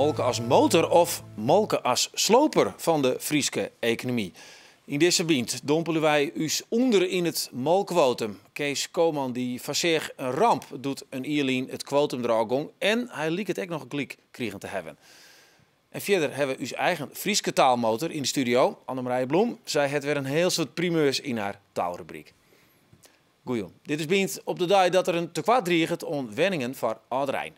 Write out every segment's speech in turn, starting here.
Molke as motor of molke as sloper fan de Fryske ekonomy? Yn dizze Bynt dompelje wy ús ûnder yn it molkkwotum. Kees Kooman dy foarseach in ramp doe't in jier lyn it kwotum derôf gong en hy liket ek noch gelyk krigen te hawwen. En fierder hawwe we ús eigen Fryske taalmotor yn de studio, Annemarije Bloem. Sy hat wer in hiel soad primeurs yn har taalrubryk. Goejûn. Dit is Bynt op de dei dat der in tekoart driget oan wenningen foar âlderein.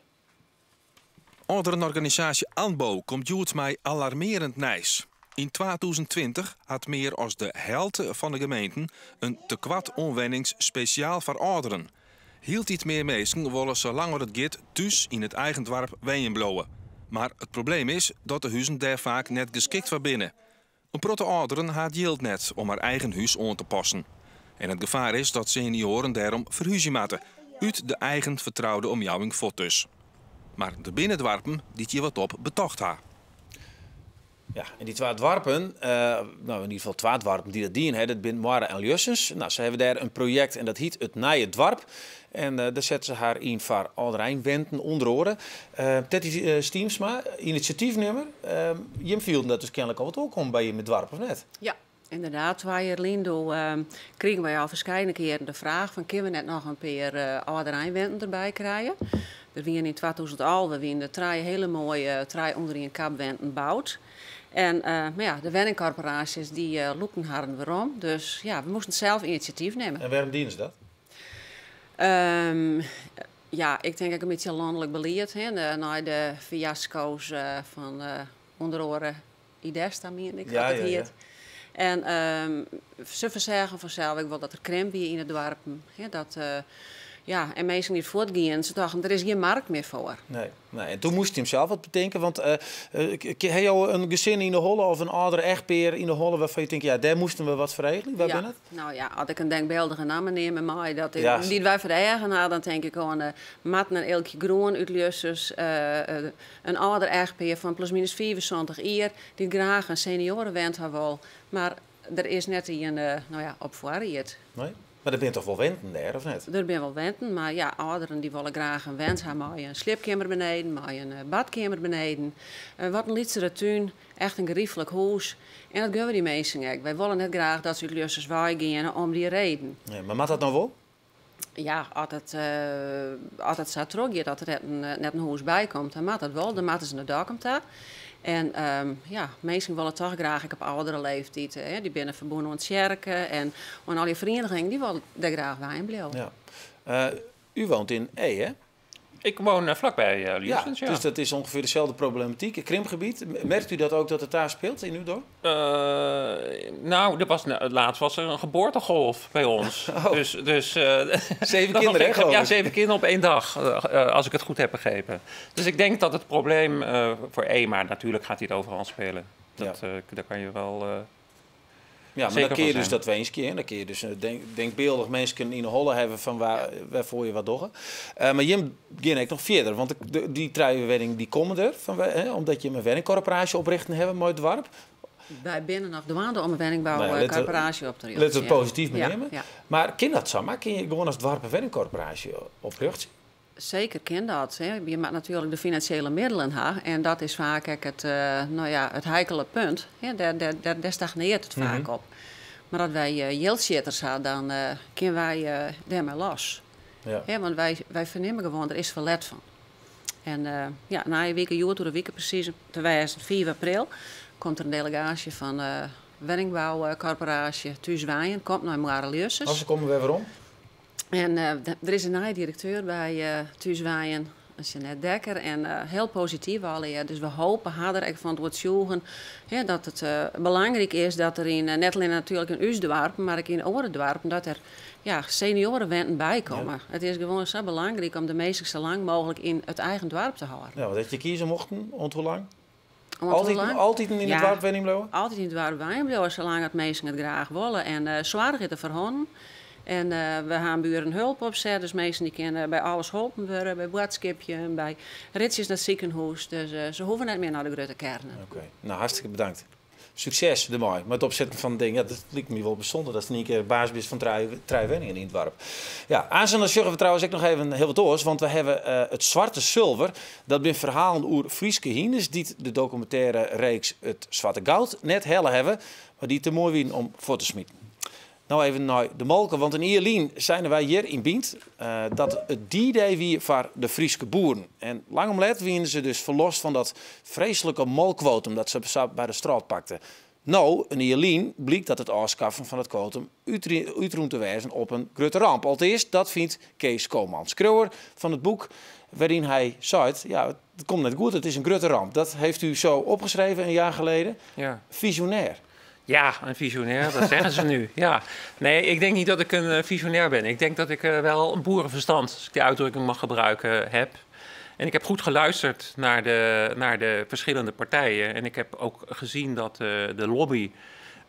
Âlderenorganisaasje ANBO komt hjoed mei alarmearjend nijs. Yn 2020 hat mear as de helte fan de gemeenten in tekoart oan wennings spesjaal foar âlderen. Hieltyd mear minsken wolle sa lang as it giet thús yn it eigen doarp wenjen bliuwe. Mar it probleem is dat de huzen dêr faak net geskikt foar binne. In protte âlderen ha it jild net om har eigen hús oan te passen. En it gefaar is dat senioaren dêrom ferhúzje moatte, út de eigen fertroude omjouwing fuort dus. Mar der binne doarpen dy't hjir wat op betocht ha. Ja, en dy twa doarpen, no yn ieder gefal twa doarpen dy't dat dien ha, dat binne Moarre en Ljussens. No, se hawwe dêr in projekt en dat hyt It Nije Doarp. En dêr sette se har yn foar âldereinwenten ûnder oare. Tetty Stiemsma, inisjatyfnimmer, jim fielden dat dus kenlik al wat oankommen by jim doarp, of net? Ja, ynderdaad. Twa jier lyn doe krigen wy al ferskeiene kearen de fraach fan kinne we net noch in pear âldereinwenten derby krije. Der wiene yn 2011 wiene der trije hiele moaie trije ûnder ien kap wenten boud. En mar ja, de wenningkorporaasjes dy lûkten harren werom. Dus ja, we moasten sels inisjatyf nimme. En wêrom dienen se dat? Ja, ik tink ek in bytsje lanlik belied, hè, nei de fiasko's fan ûnder oare Idesta, mien ik dat it hiet. En se ferseagen fansels ek wol dat der krimp wie yn de doarpen. Hè, dat, ja, en minsken dy't fuortgienen, se tochten der is gjin markt mear foar. Nee, nee. En doe moast jim sels wat betinke, want ha jo in gesin yn 'e holle of in âldere echtpear yn 'e holle wêrfan je tinke, ja, dêr moasten we wat foar regelje? Wa binne it? Nou ja, as ik in denkbyldige namme neame mei, dat dy't wy foar de eagen ha, dan tink ik oan Marten en Eelkje Groen út Ljussens, in âlder echtpear fan plus minus 75 jier, dy't graach in senioarewent ha wol, mar der is net ien nou ja, op foarried. Nee, mar der binne toch wol wenten dêr, of net? Der binne wol wenten, mar ja, âlderen dy wolle graach in went ha mei in sliepkeamer beneden, mei in badkeamer beneden, wat in lytsere tún, echt in geryflik hûs. En dat gunne we dy minsken ek. Wy wolle net graach dat se út Ljussens wei geane om dy reden. Nee, mar moat dat no wol? Ja, as it sa trochgiet, dat der net in hûs by komt, dan moat dat wol. Dan moatte se nei Dokkum ta. En ja, minsken wolle toch graach ek op âldere leeftiid, hè, dy binne ferbûn oan tsjerke en oan al dy ferienigingen, dy wolle dêr graach wenjen bliuwe. Ja. U woont in Ee, hè? Ik woon vlakbij Ljussens, ja. Dus dat is ongeveer dezelfde problematiek, krimpgebied. Merkt u dat ook dat het daar speelt in uw dorp? Nou, laatst was er een geboortegolf bij ons. Oh. Dus 7 dat kinderen, was hè, geloof Ja, ik? 7 kinderen op één dag, als ik het goed heb begrepen. Dus ik denk dat het probleem voor Ee, maar natuurlijk gaat hij het overal spelen. Daar kan je wel Ja, maar zeker dan kun je van dus zijn. dat winskje, hè? Dan kun je dus denkbeeldig mensen in de holle hebben van waarvoor je wat doggen. Maar jim gaan ook nog verder, want die truienwenning die komen er, van, hè, omdat je een wenningcorporatie oprichten hebben, mooi dwarp. Wij binnen nog dwaande om een wenningbouwcorporatie op te richten. Laten we het positief meenemen. Maar kan dat zomaar? Kun je gewoon als dwarp een wenningcorporatie oprichten? Zeker kan dat. Hè. Je moet natuurlijk de financiële middelen hebben. En dat is vaak ook het heikele punt. Hè. Daar stagneert het vaak op. Maar als wij jildsjitters hebben, dan kunnen wij daarmee los. Hè, want wij vernemen gewoon, er is verlet van. En na een week, een jaar, door de week precies, te wijzen, 4 april, komt er een delegatie van wenningbouwcorporatie Thús Wenjen, komt naar Moarre-Ljussens. Oh, ze komen weer waarom? En er is een nieuwe directeur bij Thús Wenjen, Jeanette Dekker, en heel positief al. Ja. Dus we hopen haar er echt van het wordt zoeken, hè, dat het belangrijk is dat er in net alleen natuurlijk in ons dorp, maar ook in andere dorpen, dat er, ja, seniorenwenten bij komen. Het is gewoon zo belangrijk om de mensen zo lang mogelijk in het eigen dorp te houden. Ja, want dat je kiezen mochten, ont hoe lang? Want Altijd hoe lang? in het Ja. dorp wenjen blijven? Altijd in het dorp wenjen blijven, zolang het mensen het graag willen. En zorg is te verhonden. En we gaan buren hulp opzetten, dus mensen die kunnen bij alles geholpen worden, bij boodschapje, bij ritjes naar het ziekenhuis. Dus ze hoeven net meer naar de grote kernen. Oké, hartstikke bedankt. Sukses dermei, mei it opsetten fan it ding. Ja, dat liket my wol bysûnder datst yn ien kear baas bist fan trije wenningen yn it doarp. Ja, aanst dan sjogge we trouwens ek noch even hiel wat oars, want we hawwe it Swarte Sulver. Dat binne ferhalen oer Fryske hynders dy't de dokumintêre reeks It Swarte Goud net helle hawwe, mar dy't te moai wienen om fuort te smiten. No even nei de molke, want in jier lyn seine wy hjir yn Bynt dat it D-day wie foar de Fryske boeren. En lang om let wiene se dus ferlost fan dat freeslike molkkwotum dat se sa by de strôt pakte. No, in jier lyn, blykt dat it ôfskaffen fan it kwotum útrûn te wêzen op in grutte ramp. Alteast, dat fynt Kees Kooman, skriuwer fan it boek wêryn hy seit, ja, it komt net goed, it is in grutte ramp. Dat heeft u zo opgeschreven een jaar geleden. Ja. Visionair. Ja, een visionair, dat zeggen ze nu. Ja. Nee, ik denk niet dat ik een visionair ben. Ik denk dat ik wel een boerenverstand, als ik die uitdrukking mag gebruiken, heb. En ik heb goed geluisterd naar de verschillende partijen. En ik heb ook gezien dat de lobby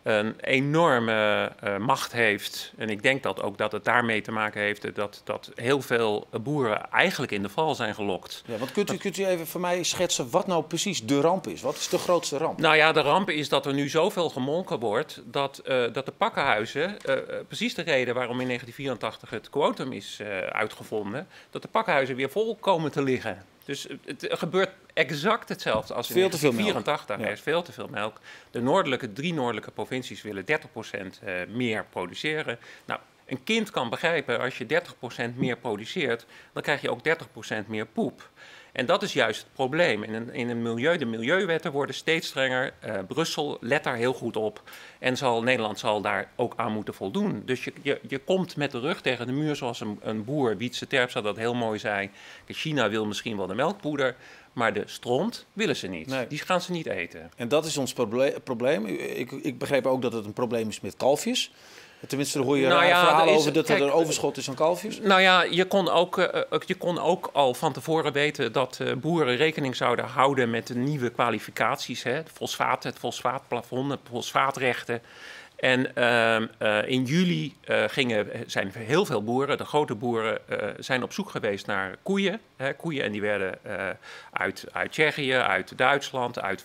een enorme macht heeft. En ik denk dat ook dat het daarmee te maken heeft dat heel veel boeren eigenlijk in de val zijn gelokt. Ja, want kunt u even voor mij schetsen wat nou precies de ramp is? Wat is de grootste ramp? Nou ja, de ramp is dat er nu zoveel gemolken wordt dat de pakkenhuizen, precies de reden waarom in 1984 het quotum is uitgevonden, dat de pakkenhuizen weer vol komen te liggen. Dus het gebeurt exact hetzelfde als in Veel te veel melk. 1984. Er is veel te veel melk. De drie noordelijke provincies willen 30% meer produceren. Nou, een kind kan begrijpen, als je 30% meer produceert, dan krijg je ook 30% meer poep. En dat is juist het probleem. In een milieu, de milieuwetten worden steeds strenger. Brussel let daar heel goed op. En Nederland zal daar ook aan moeten voldoen. Dus je komt met de rug tegen de muur, zoals een boer, Wietse Terpstra, dat heel mooi zei. China wil misschien wel de melkpoeder, maar de stront willen ze niet. Nee. Die gaan ze niet eten. En dat is ons probleem. Ik begreep ook dat het een probleem is met kalfjes. Tenminste, daar hoor je rare verhalen over dat er een overschot is aan kalfjes. Nou ja, je kon ook al van tevoren weten dat boeren rekening zouden houden met de nieuwe kwalificaties. Hè? Het fosfaat, het fosfaatplafond, de fosfaatrechten. En in juli zijn heel veel boeren, de grote boeren, zijn op zoek geweest naar koeien. Hè, koeien en die werden uit Tsjechië, uit Duitsland, uit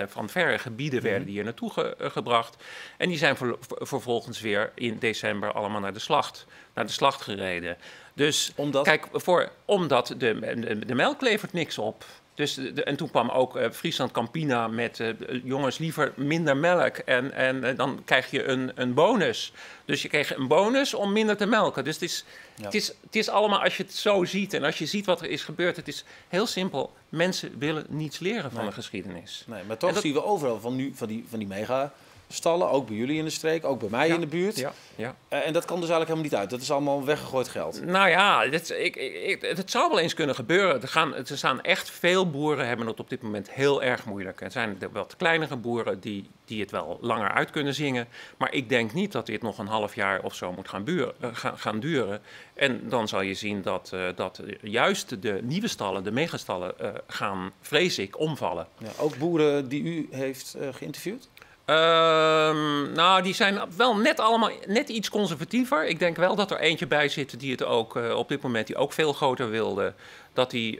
van verre gebieden werden die hier naartoe gebracht. En die zijn vervolgens weer in december allemaal naar de slacht gereden. Dus, Omdat? Kijk, voor, omdat de melk levert niks op. En toen kwam ook Friesland Campina met jongens, liever minder melk en dan krijg je een bonus. Dus je kreeg een bonus om minder te melken. Dus het is allemaal, als je het zo ziet en als je ziet wat er is gebeurd, het is heel simpel. Mensen willen niets leren van de geschiedenis. Nee, maar toch En dat zien we overal van nu van die mega stallen, ook bij jullie in de streek, ook bij mij in de buurt. En dat kan dus eigenlijk helemaal niet uit. Dat is allemaal weggegooid geld. Nou ja, dit, ik, ik, ik, het zou wel eens kunnen gebeuren. Er gaan, er staan echt veel boeren hebben het op dit moment heel erg moeilijk. Er zijn de wat kleinere boeren die het wel langer uit kunnen zingen. Maar ik denk niet dat dit nog een half jaar of zo moet gaan duren. En dan zal je zien dat juist de nieuwe stallen, de megastallen, gaan, vrees ik, omvallen. Ja, ook boeren die u heeft geïnterviewd? Nou, die zijn wel net allemaal net iets conservatiever. Ik denk wel dat er eentje bij zit die het ook op dit moment die ook veel groter wilde. Dat hij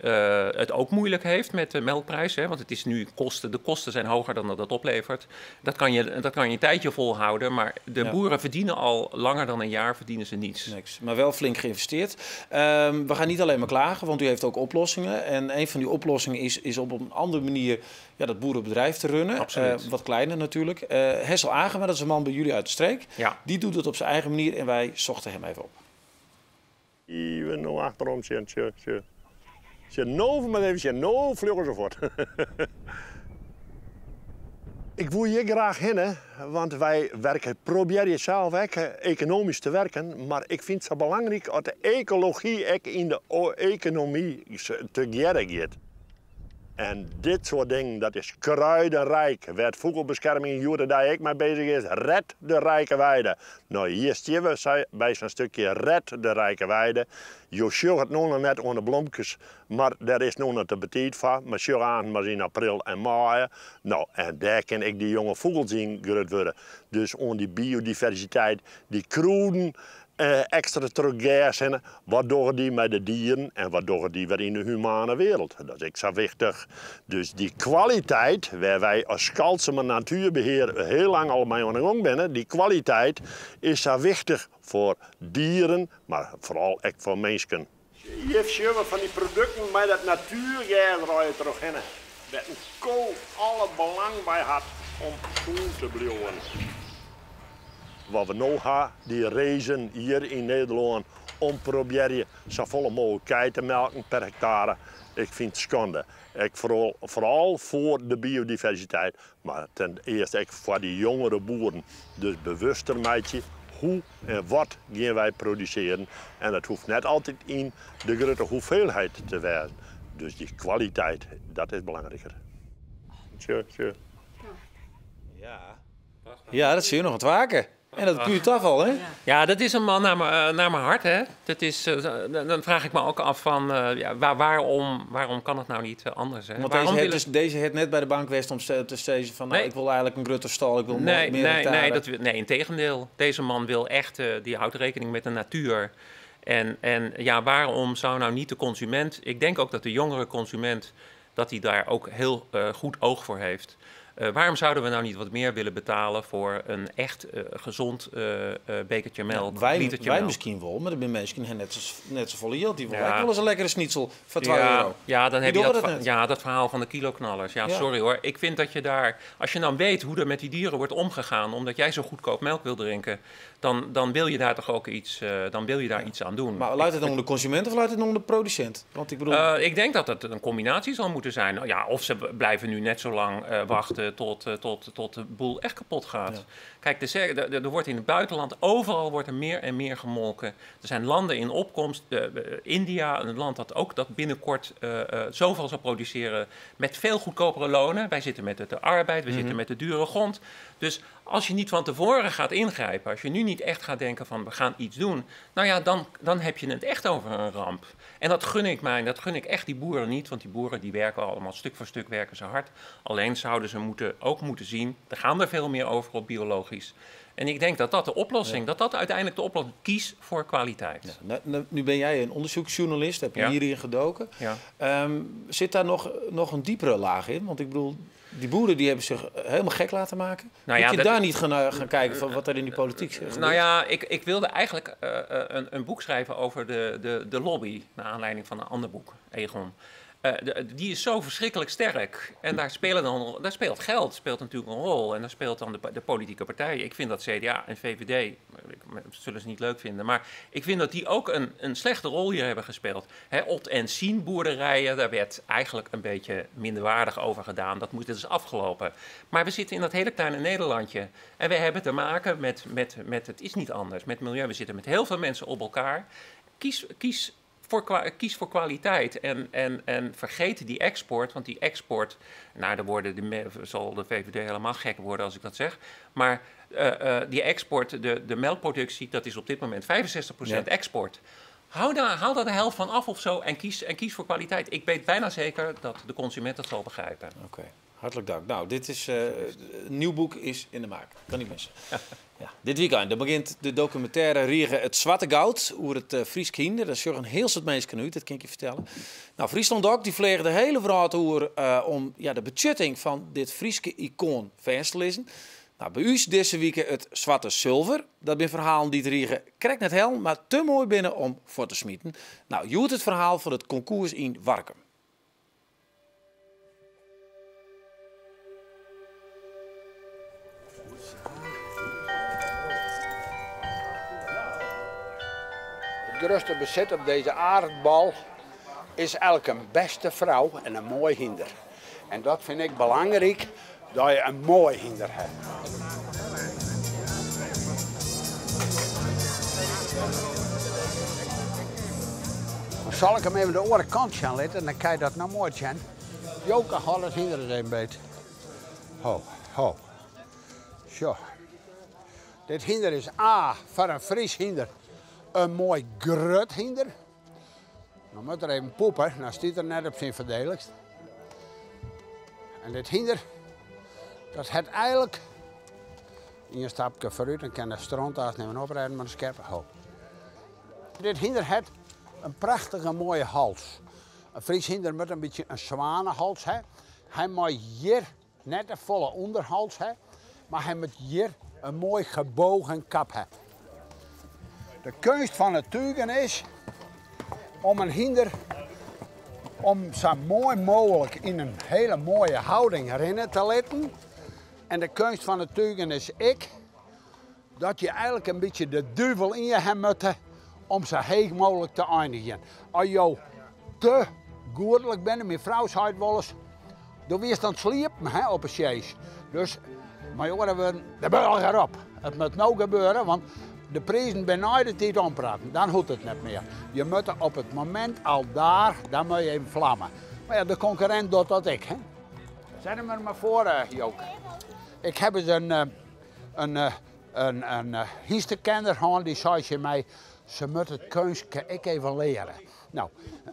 het ook moeilijk heeft met de melkprijs. Hè, want het is nu kosten, de kosten zijn hoger dan dat het oplevert. Dat kan je een tijdje volhouden. Maar de boeren verdienen al langer dan een jaar verdienen ze niets. Niks, maar wel flink geïnvesteerd. We gaan niet alleen maar klagen, want u heeft ook oplossingen. En een van die oplossingen is op een andere manier, ja, dat boerenbedrijf te runnen. Wat kleiner natuurlijk. Hessel Agema, dat is een man bij jullie uit de streek. Die doet het op zijn eigen manier en wij zochten hem even op. Even nou achterom, tje, tje, tje. Ze nou maar even, ze nou vluggen ze voort. Ik wil hier graag heen, want wij werken, probeer je zelf ook economisch te werken, maar ik vind het zo belangrijk dat de ecologie ook in de economie te gaat. En dit soort dingen, dat is kruidenrijk. Waar het vogelbescherming hier daar ik mee bezig is, red de rijke weide. Nou, hier staan we bij zo'n stukje red de rijke weide. Je ziet het nog net onder bloemjes, maar daar is nog net de betiet van. Maar zie aan, maar in april en mei. Nou, en daar kan ik die jonge vogels zien groot worden. Dus onder die biodiversiteit, die kruiden. Ekstra troch gers hinne. Wat dogge dy mei de dieren en wat dogge dy wer yn de humane wereld? Dat is ek sa wichtich. Dus dy kwaliteit, wêr wy as Schalsema Natuurbeheer hiel lang al mei oan de gong binne, dy kwaliteit is sa wichtich foar dieren, mar foaral ek foar minsken. Hjir sjogge we fan dy produkten mei dat natuergers der trochhinne, wêr't in ko alle belang by hat om sûn te bliuwen. Wat we no ha, dy racen hjir yn Nederlân om probearje safolle mooglik kij te melken per hektare, ik fyn it skande. Ek foaral, foaral foar de biodiversiteit, mar ten earste ek foar dy jongere boeren. Dus bewuster meitsje hoe en wat gean wy produsearjen en dat hoecht net altyd yn de grutte hoeveelheid te wêzen. Dus dy kwaliteit, dat is belangriker. Tsjö, tsjö. Ja. Ja, dat sil je noch in twake. En dat puur tafal, hè? Ja, dat is een man naar mijn hart, hè. Dat is, dan vraag ik me ook af van, ja, waarom kan het nou niet anders, hè? Want Waarom deze willen dus, deze het net by de bank west om te zeggen van, nou, Nee. ik wil eigenlijk in grutte stal, ik wil Nee, mear nee, hektare. nee, nee, integendeel. Deze man wil echt, die houdt rekening met de natuur. En ja, waarom zou nou niet de consument... Ik denk ook dat de jongere consument, dat die daar ook heel goed oog voor heeft. Waarom zouden we nou niet wat meer willen betalen voor een echt gezond bekertje melk, litertje Wij melk? misschien wel, maar er zijn mensen die net zo volle geld. Die willen Ja. ook wel eens een lekkere schnitzel van 2 euro. Ja, dan Die heb je doen dat dat net. ja, dat verhaal van de kiloknallers. Ja, sorry hoor. Ik vind dat je daar, als je dan weet hoe er met die dieren wordt omgegaan, omdat jij zo goedkoop melk wil drinken, dan wil je daar toch ook iets, dan wil je daar iets aan doen. Maar luidt het dan om de consument of luidt het dan om de producent? Want ik bedoel... Ik denk dat het een combinatie zal moeten zijn. Nou ja, of ze blijven nu net zo lang wachten tot de boel echt kapot gaat. Kijk, er wordt in het buitenland, overal wordt er meer en meer gemolken. Er zijn landen in opkomst. India, een land dat ook dat binnenkort zoveel zal produceren met veel goedkopere lonen. Wij zitten met de arbeid, we zitten met de dure grond. Dus als je niet van tevoren gaat ingrijpen, als je nu niet echt gaat denken van we gaan iets doen, dan heb je het echt over een ramp. En dat gun ik mij, dat gun ik echt die boeren niet, want die boeren die werken allemaal stuk voor stuk werken ze hard. Alleen zouden ze ook moeten zien, er gaan er veel meer over op biologisch. En ik denk dat dat de oplossing, dat dat uiteindelijk de oplossing, kies voor kwaliteit. Ja, nu ben jij een onderzoeksjournalist, heb je hierin gedoken. Zit daar nog een diepere laag in? Want die boeren die hebben zich helemaal gek laten maken. Moet je daar niet gaan kijken van wat er in die politiek gebeurt? Ik wilde eigenlijk een boek schrijven over de lobby, naar aanleiding van een ander boek, Egon. Die is zo verschrikkelijk sterk. En daar spelen dan, daar speelt geld speelt natuurlijk een rol. En daar speelt dan de politieke partijen. Ik vind dat CDA en VVD, dat zullen ze niet leuk vinden, maar ik vind dat die ook een slechte rol hier hebben gespeeld. Ot en Sien boerderijen, daar werd eigenlijk een beetje minderwaardig over gedaan. Dat is afgelopen. Maar we zitten in dat hele kleine Nederlandje. En we hebben te maken met het is niet anders, met milieu. We zitten met heel veel mensen op elkaar. Kies voor kwaliteit en vergeet die export, want die export, nou, daar worden de me-, zal de VVD helemaal gek worden als ik dat zeg, maar die export, de melkproductie, dat is op dit moment 65% export. Haal daar de helft van af of zo en kies voor kwaliteit. Ik weet bijna zeker dat de consument dat zal begrijpen. Oké, hartelijk dank. Nou, dit is een nieuw boek is in de maak. Kan niet missen. Ja, dit weekend dan begint de documentaire Riege het Zwarte Goud over het Fries kinder. Dat is een heel soort mensen uit, dat kan ik je vertellen. Friesland ook, die vleeg de hele verhaal over om, ja, de budgetting van dit Frieske icoon vast te lezen. Bij u is deze week het Zwarte Zilver. Dat zijn verhalen die het Riege krijgt net hel, maar te mooi binnen om voor te smieten. Je hoort het verhaal van het concours in Warkum. Het grootste bezit op deze aardbal is eigenlijk een beste vrouw en een mooi hinder. En dat vind ik belangrijk, dat je een mooi hinder hebt. Dan zal ik hem even de andere kant gaan laten en dan kan je dat nou mooi zien. Joke, haal het hinder eens een beetje. Ho, ho. Zo. Dit hinder is A, voor een Fries hinder, een mooi grut hinder. Dan moet er even poepen, dan staat er net op zijn verdedigst. En dit hinder, dat het eigenlijk een stapje vooruit en kan de stront afnemen oprijden met een scherpe hoop. Dit hynder hat in prachtige moaie hals. In Frysk hynder moat in bytsje in swanehals ha. Hy mei hjir net te folle ûnderhals ha, mar hy moat hjir in moai gebogen kap ha. De keunst fan it tugen is om in hynder om sa moai mooglik yn in hele moaie houding rinne te litten. En de keunst fan it tugen is ek dat je eigenlik in bytsje de duvel yn je ha moatte om sa heech mooglik te einigjen. As jo te goedlik binne, myn frou seit wolris, do wiest oan it sliepen hè, op 'e sjees. Dus mei oare wurden, de bealch erop. It moat no gebeure, want de prizen binne nei de tiid ompraten. Dan hoecht it net mear. Je moatte op it momint al daar, dan moat je even flamme. Mar ja, de konkurrint docht dat ek. Hè. Set him der mar foar, Joke. Ik ha ris in In hynstekenner hân dy sei tsjin my, se moat it keunstke ek even leare. No,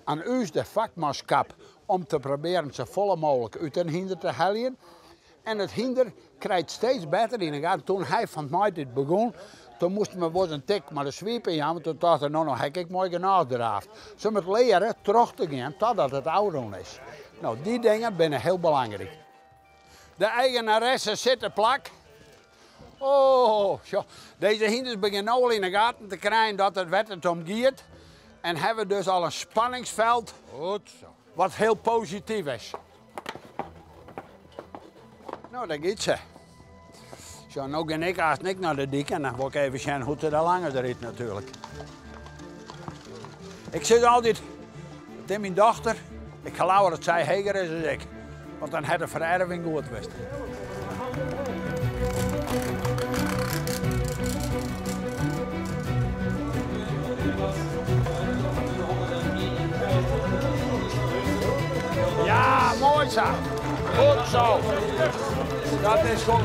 oan ús de fakmanskap om te probearen safolle mooglik út in hynder te heljen. En it hynder krijt steeds better yn 'e gaten. Toen hy fan 't maitiid begûn, toen moasten we wolris in tik mei de swipe jaan, want toen tocht er, no, no ha ik ek moai genôch draafd. Se moat leare troch te gean totdat it ôfrûn is. No, dy dingen binne hiel belangryk. De eigenaresse sit te plak. Oh, sjoch, dizze hynders begjinne no al yn 'e gaten te krijen dat it wêr't it om giet. En hawwe dus al in spanningsfeld wat hiel posityf is. No, dêr giet se. Sjoch, no gean ik aanst ek nei de dyk en dan wol ik even sjen hoe't se de lange der rydt natuerlik. Ik sis altyd tsjin myn dochter, ik ha leaver dat sy heger is as ik, want dan hat de fererving goed west. Ja, moai sa. Goed zo. Dat is goed.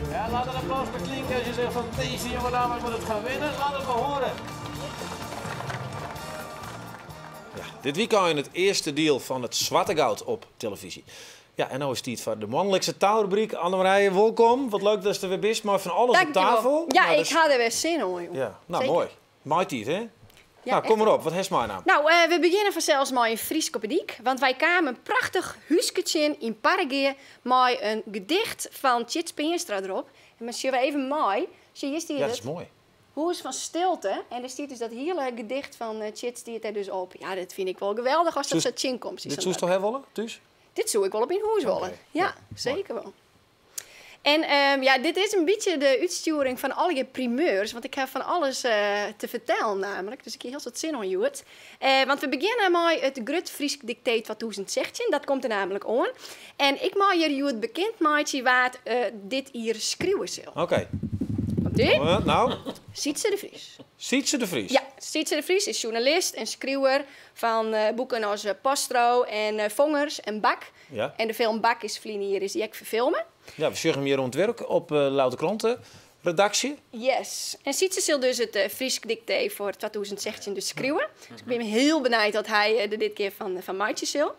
Ja, laat een applaus maar klinken als je zegt van deze jonge dame moet het gaan winnen. Laat het maar horen. Ja, dit weekend it earste diel fan it Swarte Goud op televyzje. Ja, en no is it tiid foar de moanlikse taalrubryk. Annemarije, wolkom. Wat leuk datst der wer bist, mei fan alles op tafel. Ja, nou, ik ha der wer sin oan. Ja, no moai. Maitiid, hè? Ja, nou, kom mar op. Wat hast meinaam? No, we begjinne fansels mei in Frysk op 'e dyk. Want wy kamen in prachtich húske tsjin yn Parregea mei in gedicht fan Tjits Peanstra derop. En dan sjogge we even mei. Sjoch, hjir stiet Ja, dat is moai. Hûs fan stilte. En der stiet dus dat hiele gedicht fan Tjits stiet dêr dus op. Ja, dat fyn ik wol geweldich ast dat sa tsjinkomst. Dit soest toch ha wolle, thús? Dit soe ik wol op myn hûs wolle. Ja, seker wol. En ja, dit is in bytsje de útstjoering fan allegear primeurs, want ik ha fan alles te fertellen namelijk. Dus ik hie hiel soad sin oan hjoed. Want we begjinne mei it Grut Frysk Diktee 2016, dat komt der namelijk oan. En ik mei hjir hjoed bekend meitsje wa't dit jier skriuwe sil. Oké. Komt ie? No. Sietse de Vries. Sietse de Vries? Ja, Sietse de Vries is sjoernalist en skriuwer fan boeken as Postro en Fongers en Bak. Ja. En de film Bak is ferline jier is dy ek ferfilme. Ja, we sjogge him hjir oan it wurk op Ljouwerter Krante redaksje. Yes. En Sietse sil dus it Frysk Diktee foar 2016 dus skriuwe. Dus ik bin hiel benijd wat hy der dit kear fan meitsje sil.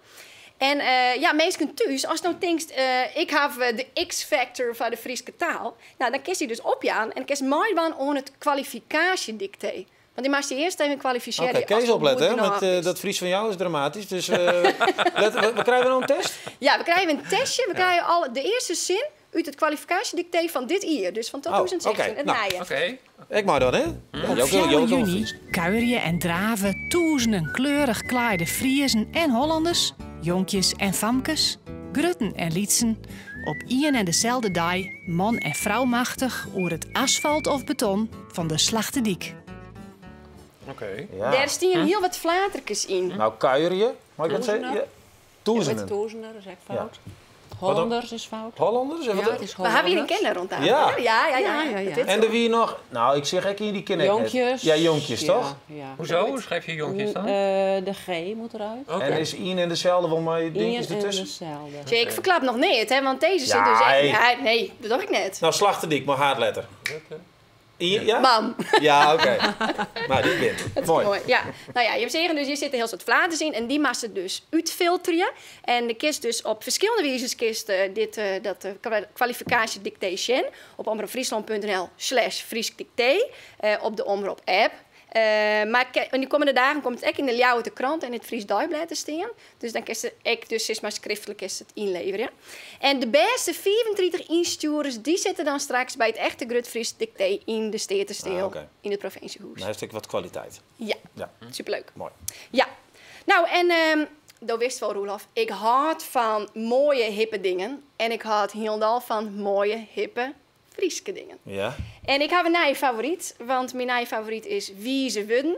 En ja, minsken thús, ast no tinkst, ik haw de X-factor foar de Fryske taal, no, dan kinst dy dus opjaan en kinst meidwaan oan it kwalifikaasjediktee. Want dy moatst dy earst even kwalifisearje. Oké, Kees oplette, hè? Want dat Fries fan jou is dramatysk. Dus let, we krije no in test? Ja, we krije in testje. We krije al de earste sin út it kwalifikaasjediktee fan dit jier, dus fan 2016, oh, it nou, nije. Oké. Ek mei dan, hè? Op 4 juny kuierje en drave tûzenen kleurich klaaide Friezen en Hollanders, jonkjes en famkes, grutten en lytsen, op ien en deselde dei man en frou machtich oer it asfalt of beton fan de Slachtedyk. Oké. Ja. Dêr stean hiel wat flaterkes yn. No, kuierje, mei ik dat sizze? Tûzenen. Tûzenen. Tûzenen, dat is ek fout. Hollanders is fout. Hollanders? En Ja, wat- het is We hebben hier een Hollanders. kenner rond tafel. Ja. Ja, ja, ja. Ja, ja, ja. Dat weet En ze er wie nog... Nou, ik zeg ik hier die ken ik net. Jonkjes. Ja, jonkjes, Ja, toch? Ja. Hoezo? Hoe schrijf je jonkjes dan? De G moet eruit. Oké. En is Ian en dezelfde, wel maar dingetjes Ian en ertussen? dezelfde. Tje, ik verklap nog niet, hè, want deze zit Ja, dus echt... hey. Ja, nee, dat doe ik net. Nou, Slachterdiek, maar haatletter. Ian, ja? Bam. Ja, oké. Nou, die bent. Mooi. Mooi. Ja. Nou ja, je zeggen dus, hier zitten heel soort flaters in en die mag ze dus uitfilteren. En de kist dus op verschillende wijzes kist eh, dit, dat kwalificatie dictation op omroepfriesland.nl slash Fries dicté, op de Omroep app. Maar in de komende dagen komt het ook in de Ljouwerte krant en het Fries Dagblad te staan. Dus dan kan ze ik dus is maar schriftelijk is het inleveren. En de beste 34 instuurders die zitten dan straks bij het echte Grut Fries Dicté in de Steertesteel Ah, oké. in het provinciehuis. Nou, heeft ik wat kwaliteit. Ja, Ja. superleuk. Mooi. Ja. Nou, en dat wist wel, Roelof. Ik houd van mooie, hippe dingen. En ik houd helemaal van mooie, hippe, Frieske dingen. Ja. En ik heb een nieuwe favoriet, want mijn nieuwe favoriet is Wieze Wudden.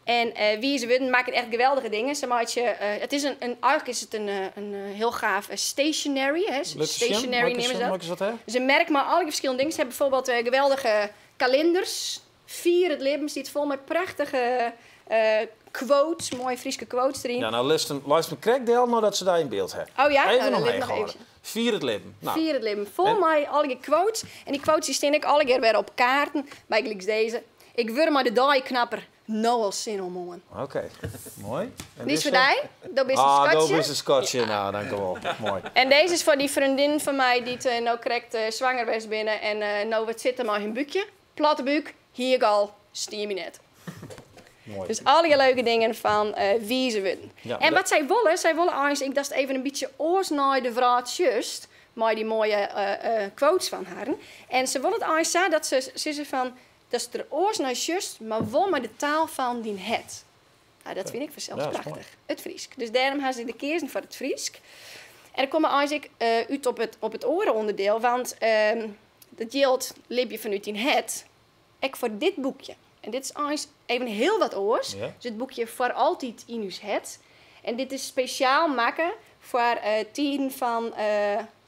En Wieze Wudden maakt echt geweldige dingen. Ze maakt je, het is een, een, eigenlijk is het een heel gaaf stationery. Hè? Stationery nemen ze dat. Mag ik eens wat hè? Ze merken maar alle verschillende dingen. Ze hebben bijvoorbeeld geweldige kalenders. Vier het leven zit vol met prachtige quotes, mooie Frieske quotes erin. Ja, nou, luister, luister krekdeel nou dat ze daar in beeld hebben. Oh ja? Even Nou, dan nog let nog meegehouden. even. Vier het leven. Nou, Vier het leven. Vol En- met alle quotes. En die quotes die staan ik alle keer weer op kaarten. Bij gelijks deze. Ik word maar de dag knapper. Nou al zin om morgen. Oké, mooi. En Die is deze? voor die. Dat is een Ah, schatje. dat is een schatje. Nou, dank u wel. Mooi. En deze is voor die vriendin van mij die het, nou correct zwanger was binnen. En nou wat zit er maar in buikje. Platte buik. Hier al. Stier me net. Mooi. Dus al die leuke dingen van wie ze willen. Ja, en dat- wat zij willen, zij willen eigenlijk, dat is even een beetje oors naar de vraag juist, maar die mooie quotes van haar. En ze willen het eigenlijk zo dat ze ze van, dat ze er oors naar juist, maar wel maar de taal van die het. Nou, dat vind ik vanzelf Ja, dat is prachtig. Het Friesk. Dus daarom hebben ze de kiezen voor het Friesk. En dan komen eigenlijk uit op het orenonderdeel, want dat geldt lip je vanuit in het, ik voor dit boekje. En dit is eigenlijk even heel wat oors. Ja. Dus het boekje voor altijd in uw het. En dit is speciaal maken voor tijden van,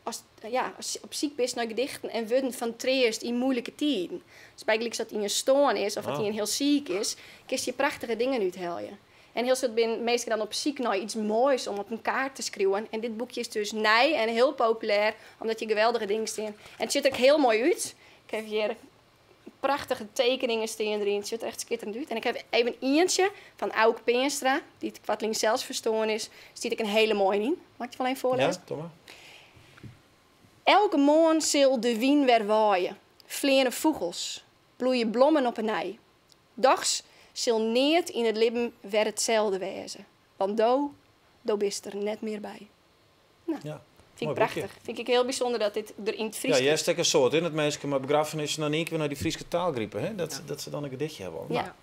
als, ja, als je op ziek bent naar gedichten en worden van treest in moeilijke tijden. Dus eigenlijk dat in een stoorn is of dat hij een heel ziek is, kun je prachtige dingen uitheljen. En heel soort ben meestal dan op ziek naar iets moois om op een kaart te schreeuwen. En dit boekje is dus nij en heel populair, omdat je geweldige dingen staan. En het ziet er ook heel mooi uit. Ik heb hier prachtige tekeningen staan erin. Het ziet er echt schitterend uit. En ik heb even eentje van Auk Peenstra, die het kwartling zelfs verstoorn is. Ziet ik een hele mooie in. Mag ik je wel even voorlezen? Ja, Thomas. Elke morgen zal de wien weer waaien. Vleeren vogels, bloeien blommen op een ei. Dags zal neert in het leven weer hetzelfde wezen. Want do bist er net meer bij. Nou, Ja. vind ik Mooi boekje. prachtig. Vind ik heel bijzonder dat dit er in het Fries Ja, jij steekt een soort in het meisje, maar begrafenis dan één keer naar die Frieske taal griepen, hè? Dat ze dan een gedichtje hebben. Ja.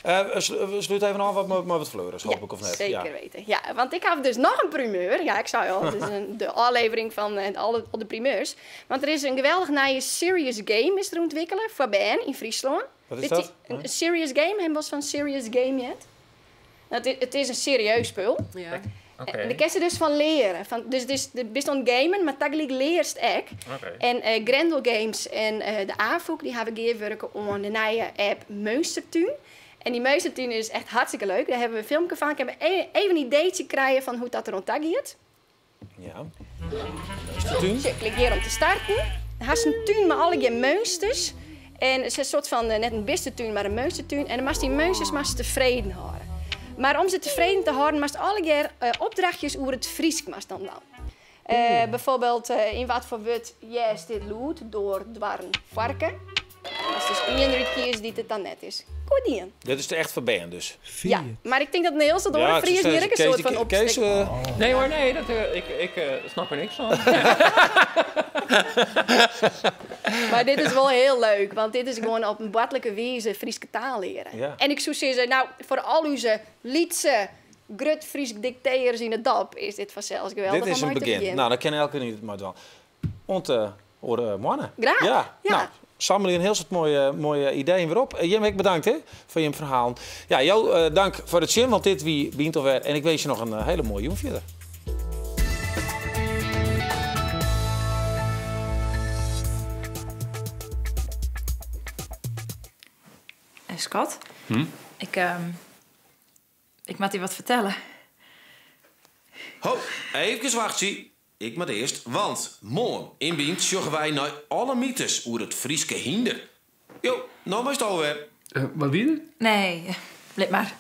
Nou. We sluiten even af wat maar wat fleuren, hoop Ja, ik of net. Zeker Ja. weten. Ja, want ik heb dus nog een primeur. Ja, ik zei al, het is de aflevering van al de primeurs. Want er is een geweldig nieuwe serious game is er ontwikkelen voor BN in Friesland. Wat is Weet dat? je, een serious game, hebben we van serious game yet? Nou, het is een serieus spul. Ja. Oké. En daar kan ze dus van leren. Van, dus het is de best aan gamen, maar tegelijk leerst ik. Oké. En Grendel Games en de AVOEK die hebben gewerkt aan de nieuwe app Meunstertuin. En die Meunstertuin is echt hartstikke leuk. Daar hebben we een filmpje van. Ik heb even een ideetje krijgen van hoe dat er gaat. Ja. Meunstertuin. Dus je klikt hier om te starten. Dan has een tuin met alle meunsters. En het is een soort van, net een bistentuin, maar een meunstertuin. En dan mag die meunsters maar ze tevreden houden. Maar om ze tevreden te houden, moest alle keer opdrachtjes over het Friesk moest dan dan. Bijvoorbeeld in wat voor woord yes dit loot door dwarren varken. Dat is dus één keer die het dan net is. Goed dien. Dit is de echt voor Ben dus. Ja, maar ik denk dat een heel soort Ja, ik Fries zou hier ook een zeggen, soort van Kees, opsteek. Kees, Nee hoor, nee, dat, ik snap er niks van. Maar dit is wel heel leuk, want dit is gewoon op een bartelijke wijze Frieske taal leren. Ja. En ik zou zeggen, nou, voor al uw Lietse, grut Fries dicteerders in het dap, is dit vanzelfs geweldig. Dit is om een mee te begin. beginnen. Nou, dat kennen elke niet, maar wel. Want horen mannen. Graag. Ja. Ja. Nou, samelen een heel soort mooie ideeën weer op. Jim, ik bedankt hè, voor je verhaal. Ja, jou dank voor het zin, want dit wie bient alweer. En ik wens je nog een hele mooie jong verder. Skat. Ik, ik moat dy wat fertelle. Ho, eefkes wachtsje. Ik moat earst, want moarn yn Bynt sjogge wy nei alle mytes oer it Fryske hynder. Jo, no meist alwer. Wat wie der? Nee, lit mar.